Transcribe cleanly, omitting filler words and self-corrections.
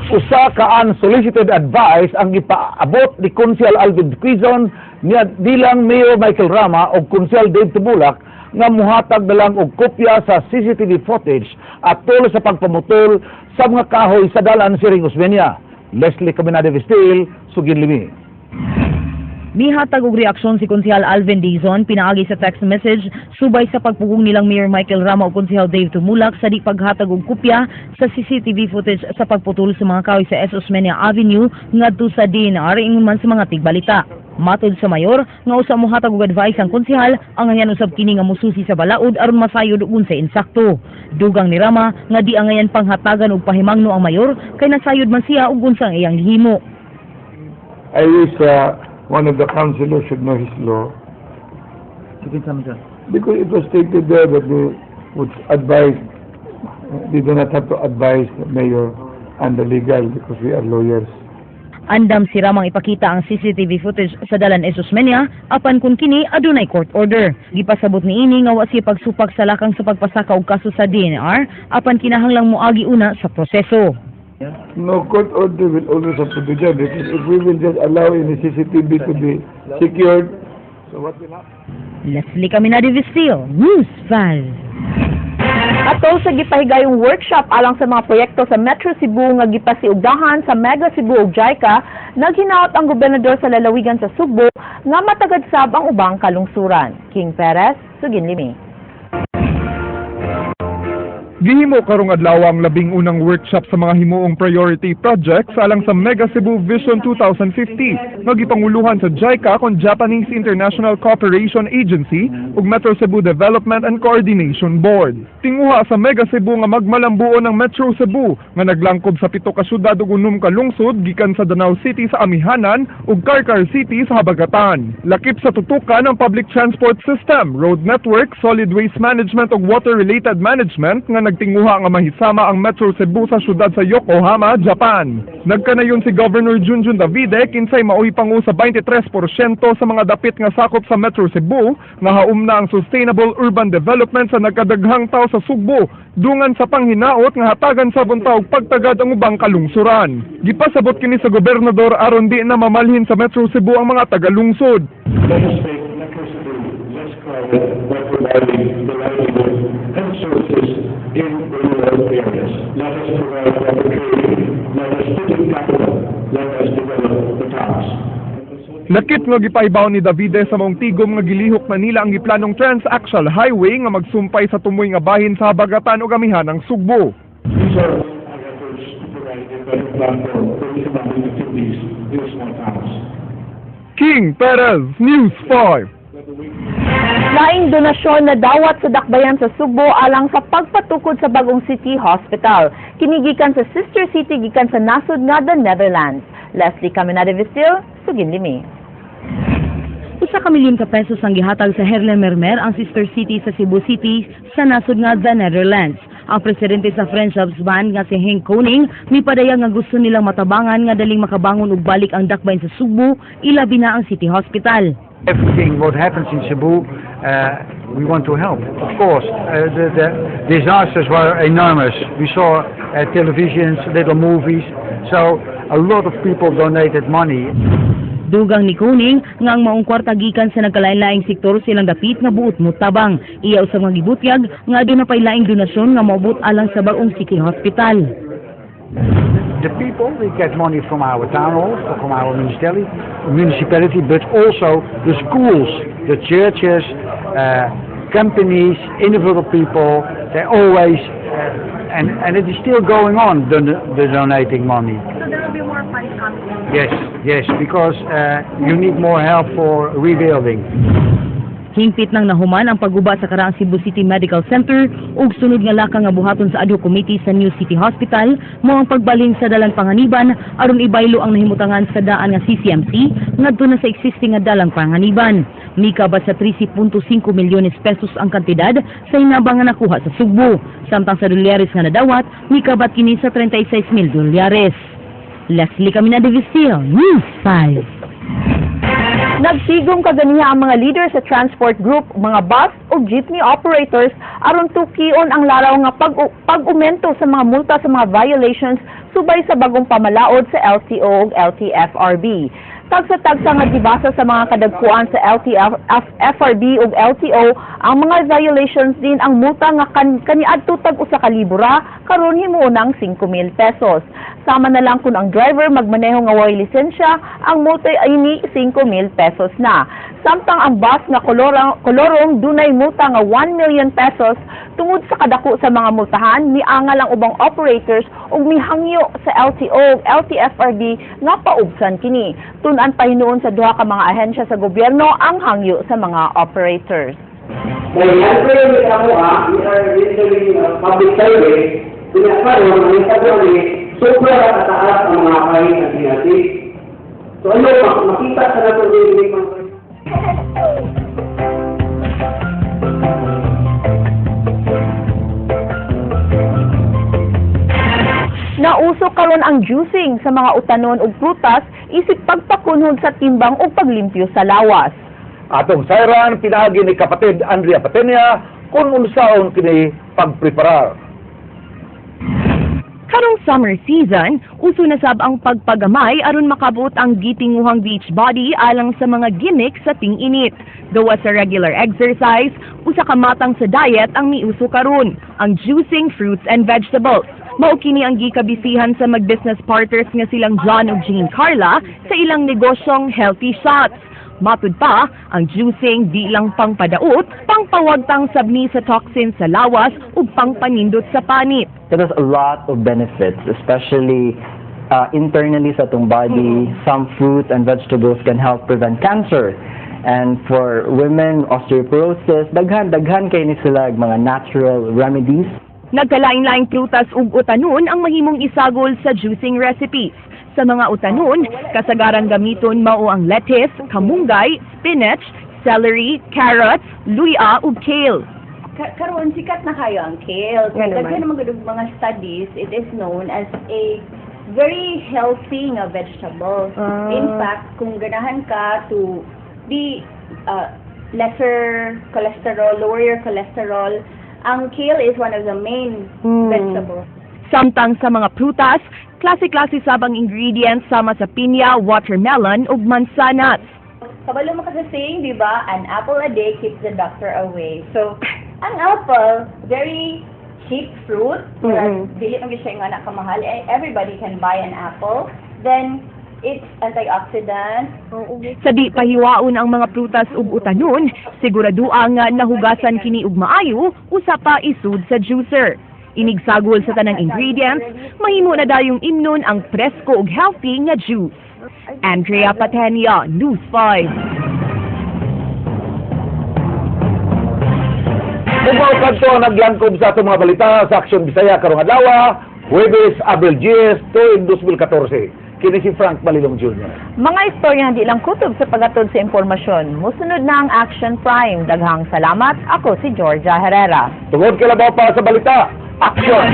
Usa ka unsolicited advice ang gipaabot ni Konsehal Alvin Quizon niya nilang Mayor Michael Rama o Konsehal Dave Tumulak nga muhatag na lang og kopya sa CCTV footage atol sa pagpamutol sa mga kahoy sa dalan siring Osmeña. Leslie Caminada Vestil, Sugin Limi. Mihatag og reaksyon si Konsehal Alvin Dizon pinaagi sa text message subay sa pagpugong nilang Mayor Michael Rama ug Konsehal Dave Tumulak sa di paghatag og kopya sa CCTV footage sa pagputol sa mga kahoy sa S. Osmeña Avenue ngadto sa DNR, ingon man sa mga tigbalita. Matod sa mayor nga usa mohatag og advice ang konsehal, angayan usab kini nga mususi sa balaod aron masayod ug unsay insakto. Dugang ni Rama nga di angayan panghatagan og pahimangno ang mayor kay nasayod man siya ug unsa ang iyang gihimo. I wish one of the councilors should know his law. Because it was stated there that they would advise, they do not have to advise the mayor and the legal because we are lawyers. Andam si Ramang ipakita ang CCTV footage sa dalan S. Osmeña apan kun kini adunay court order. Gipasabot niini nga wa siya pagsupak sa lakang sa pagpasaka og kaso sa DNR apan kinahanglang moagi una sa proseso. No, court order will always have to be there because if we will just allow any CCTV to be secured, so what will happen? Leslie Caminada Vestil, News 5. Atol sa gipahigayong workshop alang sa mga proyekto sa Metro Cebu nga gipasiugdahan sa Mega Cebu ug JICA, naghinaot ang gobernador sa lalawigan sa Sugbo nga matagad sab ang ubang kalungsuran. King Perez, Sugin Limi. Gihimo karong adlaw ang 11 na workshop sa mga himuong priority projects alang sa Mega Cebu Vision 2050 nga gipanguluhan sa JICA kon Japanese International Cooperation Agency ug Metro Cebu Development and Coordination Board. Tinguha sa Mega Cebu nga magmalambuon ng Metro Cebu nga naglangkob sa 7 ka syudad ug 6 ka lungsod gikan sa Danao City sa Amihanan ug Carcar City sa Habagatan. Lakip sa tutukan ang public transport system, road network, solid waste management ug water-related management nga nagtinguha nga mahisama ang Metro Cebu sa syudad sa Yokohama, Japan. Nagkanayon si Governor Junjun Davide kinsay maoy pangu sa 23% sa mga dapit nga sakop sa Metro Cebu nga haum na ang sustainable urban development sa nagkadaghang tao sa Sugbo dungan sa panghinaot nga hatagan sa og pagtagad ang ubang kalungsuran. Gipasabot kini sa gobernador aron di na mamalhin sa Metro Cebu ang mga tagalungsod. Let us make Metro Cebu less crowded by providing the livelihood and services in the rural areas. Let us provide proper training. Let us put in capital. Let us develop the towns. Lakip nga gipaibaw ni Davide sa maong tigom nga gilihok na nila ang giplanong Transaxial Highway nga magsumpay sa tumoy nga bahin sa Habagatan ug Amihanang Sugbo. These are our efforts to provide a better platform for economic activities in the small towns. King Perez, News 5. Laing donasyon na dawat sa dakbayan sa Sugbo alang sa pagpatukod sa bagong City Hospital. Kini gikan sa sister city gikan sa nasod nga the Netherlands. Leslie Caminada Vestil, Sugin Limi. 1 ka milyon ka pesos ang gihatag sa Haarlemmermeer, ang sister city sa Cebu City sa nasod nga the Netherlands. Ang presidente sa Vriendschapsbond nga si Henk Koning mipadayag nga gusto nilang matabangan nga daling makabangon og balik ang dakbayan sa Sugbo, ilabi na ang City Hospital. Everything what happens in Cebu, we want to help. Of course, the disasters were enormous. We saw televisions, little movies. So a lot of people donated money. Dugang ni Koning nga ang maong kwarta gikan sa nagkalain-laing sektor silang dapit nga buot motabang. Iya usab nga gibutyag nga aduna pay laing donasyon nga moabot alang sa bag-ong City Hospital. The people, we get money from our town hall, from our municipality, but also the schools, the churches, companies, individual people, they always, and it is still going on, the donating money. So there will be more funds coming in. Yes, because you need more help for rebuilding. Hingpit nang nahuman ang pagguba sa karaang Cebu City Medical Center ug sunod nga lakang nga buhaton sa ad hoc committee sa New City Hospital mao ang pagbalhin sa dalan Panganiban aron ibaylo ang nahimutangan sa daan nga CCMC ngadto na sa existing nga dalang Panganiban. Mikabat sa 13.5 milyones pesos ang kantidad sa hinabang nga nakuha sa Sugbo. Samtang sa dolyares nga nadawat, mikabat kini sa 36 mil dolyares. Leslie Caminada Vistil, News 5. Nagsigom kaganiha ang mga leader sa transport group, mga bus o jeepney operators aron tukion ang laraw nga pag-aumento sa mga multa sa mga violations subay sa bagong pamalaod sa LTO ug LTFRB. Tagsa-tagsa nga gibasa sa mga kadagkuan sa LTFRB ug LTO ang mga violations din ang multa nga kaniadto tag 1,000 ra karon himuon ng 5,000 pesos. Sama na lang kung ang driver magmaneho nga way lisensya, ang multa ay ni 5,000 pesos na. Samtang ang bus nga kolorong dunay multa nga 1 million pesos. Tungod sa kadako sa mga multahan, miangal ang ubang operators ug mihangyo sa LTO ug LTFRB nga paubsan kini. Tun-an pa hinuon sa duha ka mga ahensya sa gobyerno ang hangyo sa mga operators. Kaya yan ni kamo ah, we are rendering public service, kaya karon ang isa ni sobra na kataas ang mga kahit na pinati. So ano, makita sa nato din mga. Nauso karon ang juicing sa mga utanon ug prutas isip pagpakunhod sa timbang ug paglimpyo sa lawas. Atong sayran pinaagi ni kapatid Andrea Patenia kung unsaon kini pagpreparar. Karong summer season, uso na sab ang pagpagamay aron makabuot ang gitinguhang beach body alang sa mga gimmick sa ting-init. Gawa sa regular exercise, usa ka matang sa diet ang miuso karon, ang juicing fruits and vegetables. Mao kini ang gikabisihan sa mag-business partners nga silang John ug Jean Carla sa ilang negosyong Healthy Shots. Matud pa, ang juicing di lang pangpadaot, pangpawagtang sabni sa toxin sa lawas ug pangpanindot sa panit. It has a lot of benefits, especially internally sa atong body. Some fruits and vegetables can help prevent cancer. And for women, osteoporosis, daghan kay ni sila mga natural remedies. Nagkalain-laing prutas ug utanon ang mahimong isagol sa juicing recipes. Sa mga utanon, kasagaran gamiton mao ang lettuce, kamunggay, spinach, celery, carrots, luya ug kale. Karon sikat na kayo ang kale. Daghan naman gud mga studies, it is known as a very healthy nga vegetable. In fact, kung ganahan ka to be lesser cholesterol, lower your cholesterol, ang kale is one of the main vegetables. Samtang sa mga prutas, klase-klase sab ang ingredients sama sa pinya, watermelon ug mansanas. Kabalo mo kasi saying, di ba? An apple a day keeps the doctor away. So, ang apple, very cheap fruit. Dili man gyud siya nga na kamahal. Everybody can buy an apple. Then, it's antioxidant. Sa di pahiwaon ang mga prutas ug utanon, siguradoa nga nahugasan kini og maayo usa pa isud sa juicer. Inigsagol sa tanang ingredients, mahimo na dayong imnon ang presko ug healthy nga juice. Andrea Patenia, News 5. Ubaw kadto ang naglangkob sa atong mga balita sa Aksyon Bisaya karong adlaw, Huwebes, Abril 10, 2014. Kini si Frank Malilong Jr. Mga istorya hindi lang kutob sa pagatod sa impormasyon. Musunod na ang Action Prime. Daghang salamat. Ako si Georgia Herrera. Tungod kay labaw para sa balita, Action!